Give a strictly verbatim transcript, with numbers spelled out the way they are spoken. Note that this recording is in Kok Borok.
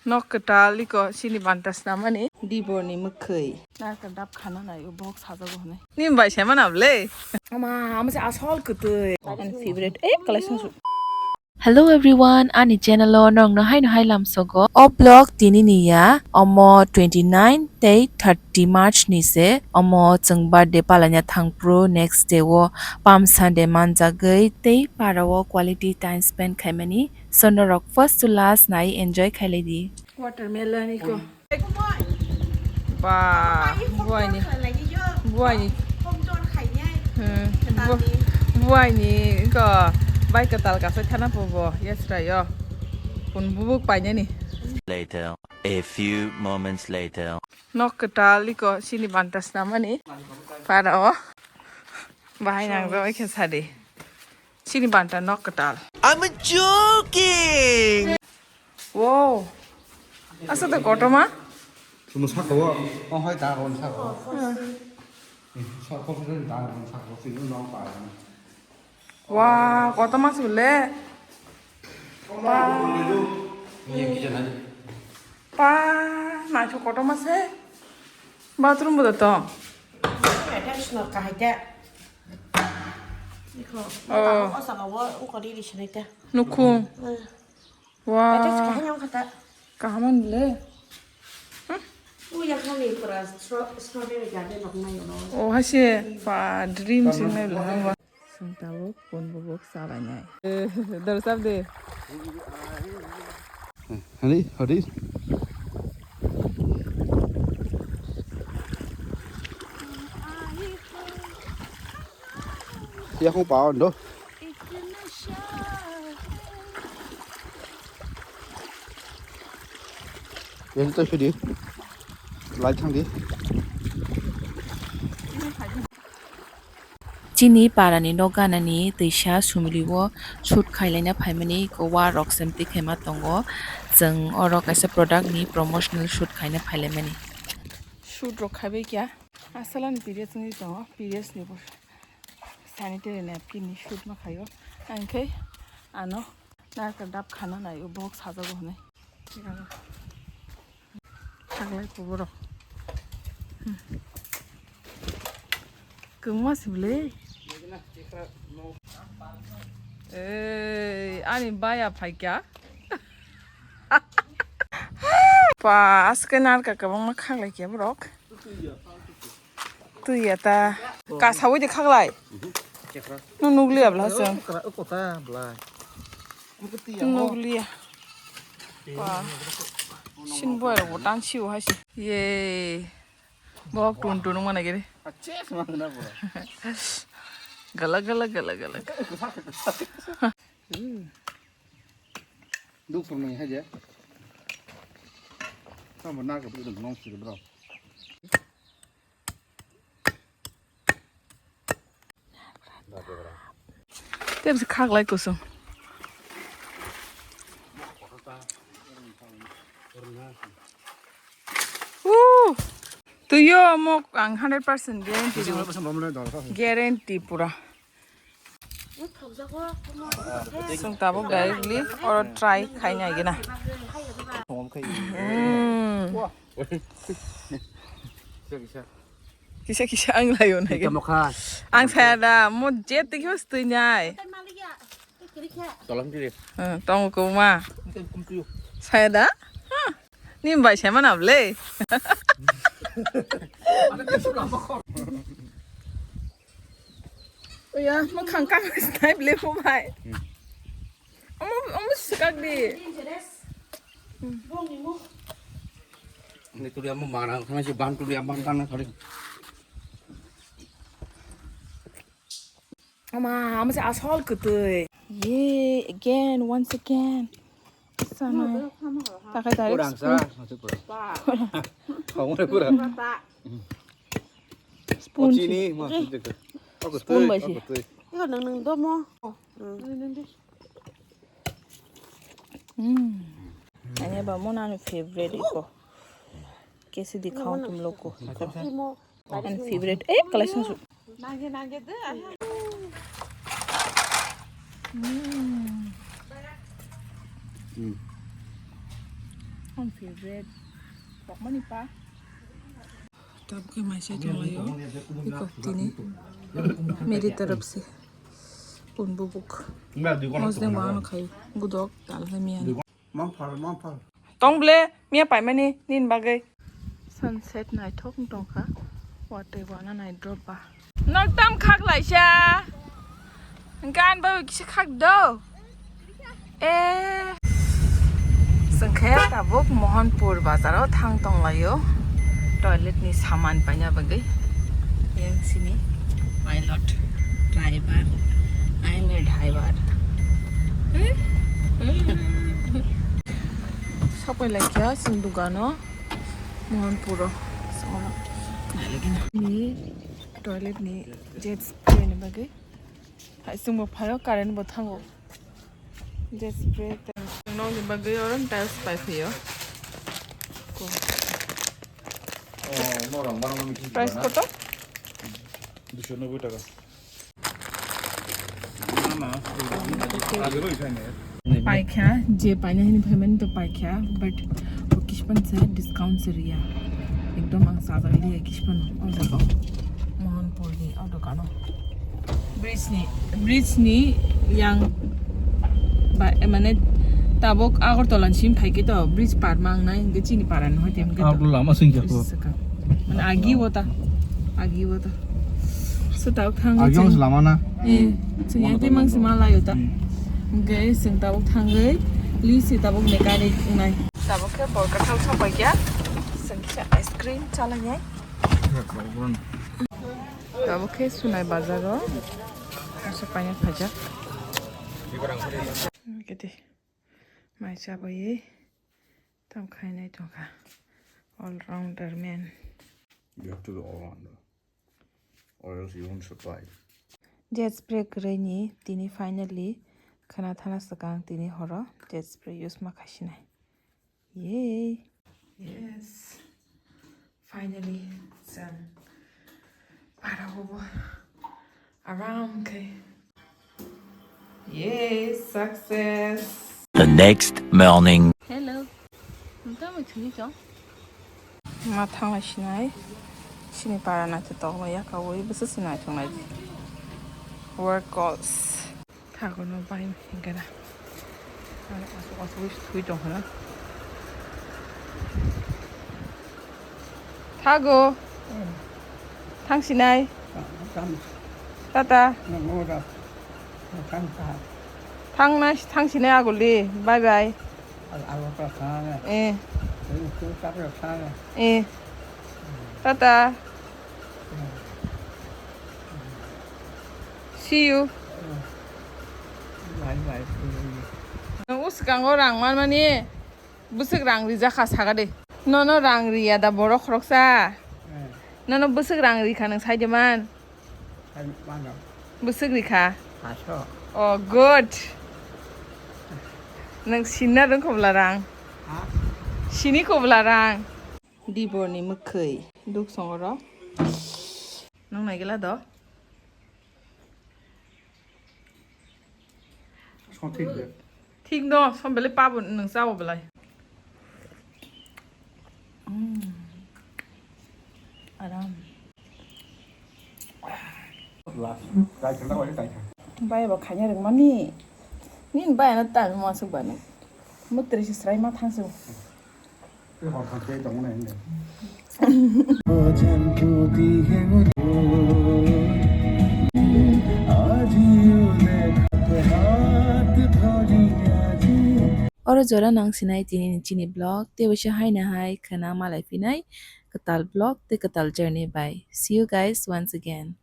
Nok kwtal iko chini banta snamani. Diborni mwkhwi. Narwkal dap khana nai o box sajago hwnwi. Ni bai se mana ble. Ama, ama se asol kwtwi. Ani favorite. Eh, kalai sung su. Hello everyone, ani channel o nokno haino hai lamsogo. O vlog tini ni ya, omo twenty nine tei thirty March ni se, omo chwng birthday palaina thangphru next day o Palm Sunday manjagwi tei para o quality time spend khaimani. So norok first to last nai enjoy khailai di. Watermelon iko. Ba, buaini. Buaini. Hmm, bu-, buaini iko bai kwtal kasa thana pobo. Yes, ra yo. Pun bubuk painani. Later. A few moments later. Nok kwtal iko chini banta snamani. Para o. Bahai nang jabai khe sadi. Chini banta nok kwtal. I'm joking. Wow. Asa to kotoma. Sumo saka o. Oh, hai ta ron saka o. Sa ko sa ta ron saka o. Sino no pa. Wow, kotoma sule. Pa. Ni yang kijan aja. Pa, nacho kotoma se. Bathroom bo to. Attach no kahai ta. Iko. Oh. Asa ka wo, uko di di sini ta. Nukhung. Hmm. Wah. Attach kahai nyong kata. Kahaman le. Uya kami pura stro-, strawberry garden rok nai ono. Oh, haise pa dream sing nai le hangwa. Sing tabuk pun bubuk salai nai. Eh, dar sab de. Hari, hari. Yakung pa on do. Yang to sudi. Lai thang di. Chini parani nok ganani twisa sumili o shoot khailaina phaimani iko wa rok semti khaima tongo. Chwng oro kaisa product ni promotional shoot khaina phailaimani. Shoot rok khaibai kya? Asalani periods wngwi tongo, periods ni bo sanitary napkin ni shoot ma khaio. Ang khe ano narwkal dap khana nai o box sajago hwnwi. Thaglai kuborok. Hmm. Kwngma sibole. Ei, ani baya phaikya. Pa, aske narwkal kwbangma khaglai kya borok. Twi ya ta. Kasawi de khaglai. No nukliya bla chwng. Kota bla. Nukliya. Wa. Sin boy rok bo tan siu hai si. Ye. Bok tun tun mana gini. Gala gala gala gala. Duk pernah aja. Sama nak apa itu nong sih bro. Tebsi khaklai kusung. Uh, tuyo mok ang hundred percent guarantee. Guarantee pura. Sung tabuk directly oro try khai nai gina. Mm. Kisa kisa ang layo na. Kita mau kha. Ang saya da mo jet tiki mas tu nyai. Tolong diri. Hmm, tong ko ma. Saya da. Ni bai saya mana ble. Oya, mo khang kang snipe le mo bai. Omo, omo sikak di. Ni tuli amo mana, kana si ban tuli amo kana kali. Ama, ama se asol kwtwi. Ye, again, once again. Sanai. Takai tarik spoon. Spoon. Spoon bai si. Iko nang nang domo. Hmm. Ani ba mona ni favorite iko. Kesi dikhao tum loko. Ani favorite. Eh, kalai sung su. Nage nage de. Hmm. Hmm. Ang favorite. Pokmani pa. Tabuk khe maisai thanglaio. Iko tini. Meri tarap se. Un bubuk. Mosdeng wano khai. Gudok tal hai miyan. Tong ble, miya paimani, nin bagwi. Sunset naithok wng tongkha. Watwi wana nai drop ba. Nok tam khak laisa. Gan ba kisa khak do. Eh. Sengkhe tabuk Mohanpur bazaro thang tonglaio. Toilet ni saman paina bagwi. Yang sini pilot, driver, I'm a driver. Sopai laikha chwng dugano Mohanpuro. Ni toilet ni jet spray ni bagwi. Hai chwngbo phaio, current bo thango. Jet spray. Nokni bagwi oro tiles pai phio. Price koto? Duiso noboi taka. Paikha, je paina hini phaimani to paikha, but kispan se discount se riya. Ekdom ang sajak liya kispan o jaga o. Mohanpur ni o dokano. Bridge ni, bridge ni yang ba, eh, mane tabuk Agartala ni sim phaikhe to bridge par mangnai, hingke chini para ni hoite hingke to. Agartala lama singkhe ko. Bridge saka. Mane agi wota, agi wota. So tabuk thang. Agi wota lama na. Eh, chini agi mang sima lai wota. Hingke sing tabuk thangwi, li si tabuk mechanic nai. Tabuk khe borkathal sopai kya, sing kisa ice cream chalai nai. Tabuk khe Sunai bazar o masa paina phaijak. Kete mai chabai tam khainai tongkha. All rounder man. You have to do all rounder, or else you won't survive. Jet spray kwrwi ni tini finally khwna thana swkang tini horo jet spray use ma khaisinai. Yay. Yes. Finally, chwng para hobo aram khe. Yay, success. The next morning. Hello. Nta mo thini to. Ma thang lai sinai. Sini para na to tong ya ka wei bwswk sinai thang lai. Work calls. Thago no bai hingkhe na. Ani aswk aswk thui tong khna. Thago. Thang sinai. Tata. Thang na, thang sinai aguli. Bye bye. Eh. Eh. Tata. See you. Bye bye. Nung swkango rang manmani bwswk rang rijak kha saka de. Nono rang riya da borok khoroksa. Nono bwswk rang rikha nung sai de man. Bwswk rikha. Oh, good. Nung sinna rung khobla rang. Sini khobla rang. Dibor ni mwkhwi duk songoro. Nung naigila do? Thik no, som belai pabo nung chao belai. Mm. Aram. Bai ba khaina rwngmani. Nini bai ano tang ma swk ba nung. Mwtri se srai ma thang swk. Oro jora nang sinai tini ni chini vlog, tei waisa haino hai khwna malai phinai kwtal vlog tei kwtal journey bai. See you guys once again.